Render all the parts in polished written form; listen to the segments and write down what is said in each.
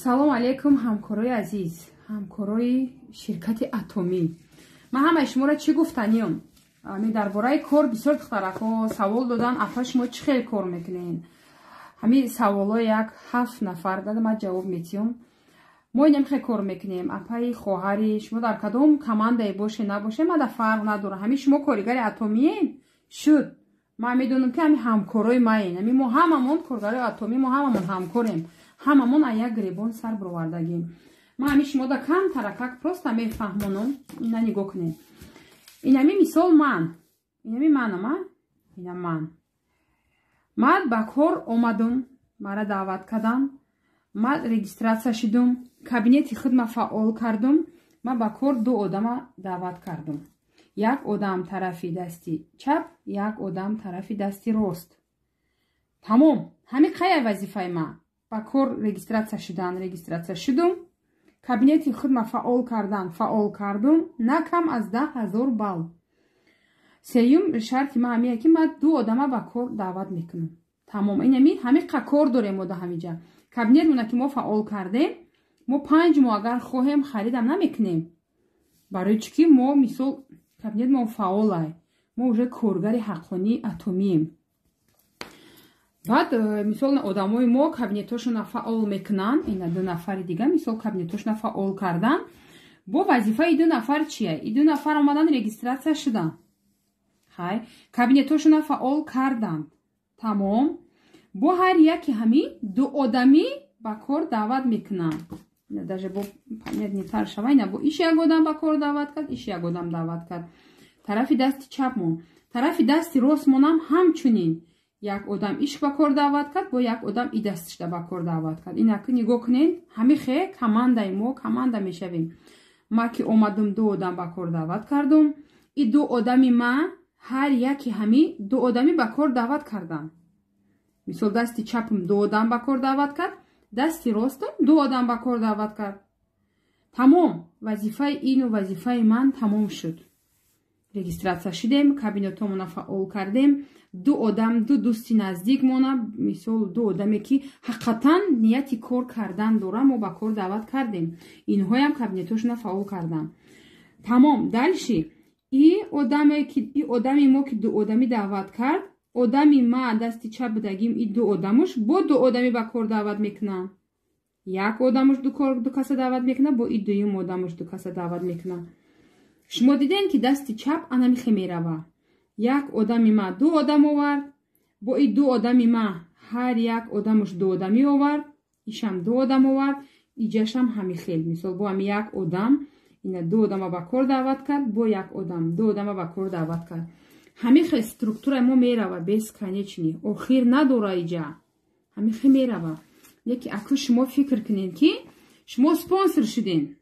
Салом алейкум, ҳамкорои азиз, ҳамкорои ширкати Атомӣ. Ман ҳамаи шуморо чӣ гуфтаниём? Ами дар бораи кор бисёр духтарако савол додан: «Апа, шумо чӣ хел кор мекунед?» Ҳами саволҳои як ҳафт нафар дада, ман ҷавоб метиҳам. Мо инам хел кор мекунем, апаи, хоҳари. Шумо дар кадом командае боше, набоше, мада фарқ надорам. Ҳами шумо коригари Атомиен шуд, ман медонам, ки ҳами ҳамкорои маен. Ами мо ҳамамон коргарои Атомӣ, мо ҳамамон ҳамкорем, ҳамамон аз як гиребон сар бировардагим. Ман ҳами шумода кам таракак просто мефаҳмонам. Ина нигоҳ кунед, инами мисол ман, инами манама, ина ман ба кор омадум, мара даъват кардам, ман регистрация шудум, кабинети худма фаъол кардум, ман ба кор ду одама даъват кардум: як одам тарафи дасти чап, як одам тарафи дасти рост. Тамом, ҳами қая вазифаи ман: ба кор регистрация шудан, регистрация шудум, кабинети худма фаъол кардан, фаъол кардум, на кам аз 10 000 балл. Сеюм шарти ман ҳамие, ки ман ду одама ба кор даъват мекунам. Тамом, инами ҳами қа кор дорем мо да ҳамиҷа. Кабинетмона ки мо фаъол кардем, мо 5 моҳ агар хоҳем, харидам намекунем. Барои чӣ ки мо, мисол, кабинетмон фаъолай, мо уже коргари ҳаққонии Атомием. Баъд мисол, одамои мо кабинетҳошона фаъол мекунанд. Ина ду нафари дига, мисол, кабинетҳошона фаъол кардан. Бо вазифаи ду нафар чия? И ду нафар омадан, регистрация шуданд, хай, кабинетҳошона фаъол карданд, тамом. Бо ҳар яки ҳамин ду одамӣ ба кор даъват мекунанд. Даже бо понятнетар шава, ина бо иш як одам ба кор даъват кард, иш як одам даъват кард. Тарафи дасти чапмон, тарафи дасти ростмонам ҳамчунин як одам иш ба кор даъват кард, бо як одам и дастишда ба кор даъват кард. Инак нигоҳ кунед, ҳами хе командаи мо команда мешавем. Ма ки омадум, ду одам ба кор даъват кардум. И ду одами ма ҳар яки ҳами ду одамӣ ба кор даъват кардам. Мисол, дасти чапам ду одам ба кор даъват кард, дасти ростам ду одам ба кор даъват кард. Тамом, вазифаи ину вазифаи ман тамом шуд. Регистрация шудем, кабинетҳомона фаъол кардем, ду одам, ду дӯсти наздикмона, мисол, ду одаме, ки ҳақиқатан нияти кор кардан дорам, мо ба кор даъват кардем. Инҳоям кабинетҳошона фаъол кардам. Тамом. Дальше и одаме ки и одами мо ки ду одамӣ даъват кард, одами ма дасти чап будагим, и ду одамуш бо ду одамӣ ба кор даъват мекунам. Як одамуш ду каса даъват мекунад, бо и дуюм одамуш ду каса даъват мекунад. Шумо дидем, ки дасти чап анамихе мерава: як одами ма ду одам овард, бо и ду одами ма ҳар як одамуш ду одамӣ овард, ишам ду одам овард, иҷашам ҳами хел. Мисол, бо ҳами як одам ина ду одама ба кор даъват кард, бо як одам ду одама ба кор даъват кард. Ҳами хел структураи мо мерава, бесконечный, охир надора иҷа, ҳами хел мерава. Леки аку шумо фикр кунед, ки шумо спонсор шудем.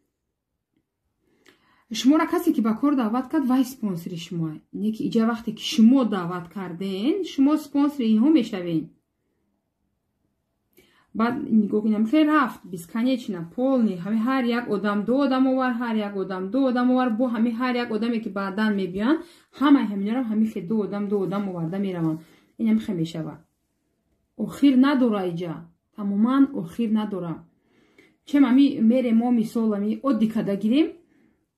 Шуморо касе ки ба кор даъват кард, вай спонсори шумо. Не ки иҷа вақте ки шумо даъват карден, шумо спонсори инҳо мешавед. Баъд нигоҳ кунем, хел рафт бесконечно, полный. Ҳами ҳар як одам ду одам овар, ҳар як одам ду одам овар. Бо ҳами ҳар як одаме, ки баъдан мебиёянд, ҳамаи ҳаминро ҳами хел ду одам, ду одам оварда мераванд. Инам хел мешавад, охир надора иҷа, тамоман охир надора. Чем ами мерем мо, мисол, ами оддӣ када гирем,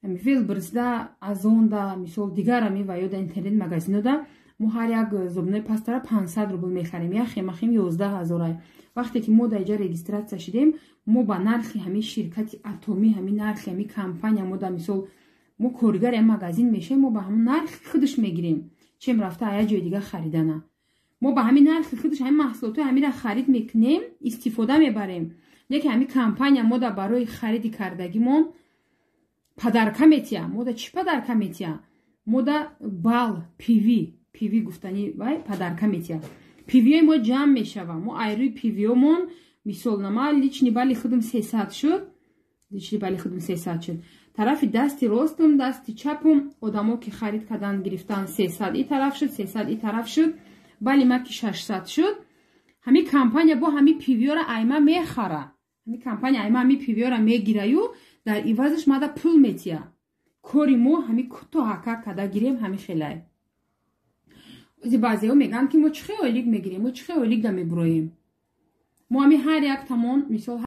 ами Вайлдберризда, Озонда, мисол, дигар ами ва ё да интернет магазинода мо ҳар як зубной пастара 500 рубл мехарем, як хемахим 11 000-ай. Вақте ки мо дар иҷа регистрация шудем, мо ба нархи ҳамин ширкати Атомӣ, ҳамин нархи ҳамин компания, мо да, мисол, мо коригари ҳам магазин мешавем, мо ба ҳамон нархи худаш мегирем, чем рафта як ҷои дига харидана. Мо ба ҳамин нархи худаш ҳамин маҳсулотҳои ҳаминра харид мекунем, истифода мебарем. Лекин ҳамин компания мо да барои хариди кардагимон подарка метия. Мо да чӣ подарка метия? Мо да бал PV, PV гуфтани вай подарка метия. PV-ои мо ҷамъ мешава. Мо айрӯи PV-омон, мисол, нама личный бали худум 300 шуд, личный бали худум 300 шуд. Тарафи дасти ростум, дасти чапум одамо ки харид кардан гирифтан, 300 и тараф шуд, 300 и тараф шуд, бали ма ки 600 шуд. Ҳамин компания бо ҳамин PV-ора айма мехара. Ҳамин компания айма ҳамин PV-ора мегираю, дар ивазаш мада пул метия. Кори мо ҳамин кӯтоҳака када гирем, ҳамин хелай. Баъзеҳо мегӯянд, ки мо чӣ хел ойлик мегирем, мо чӣ хел ойлик да мебуроем. Мо ҳамин ҳар як тамон, мисол.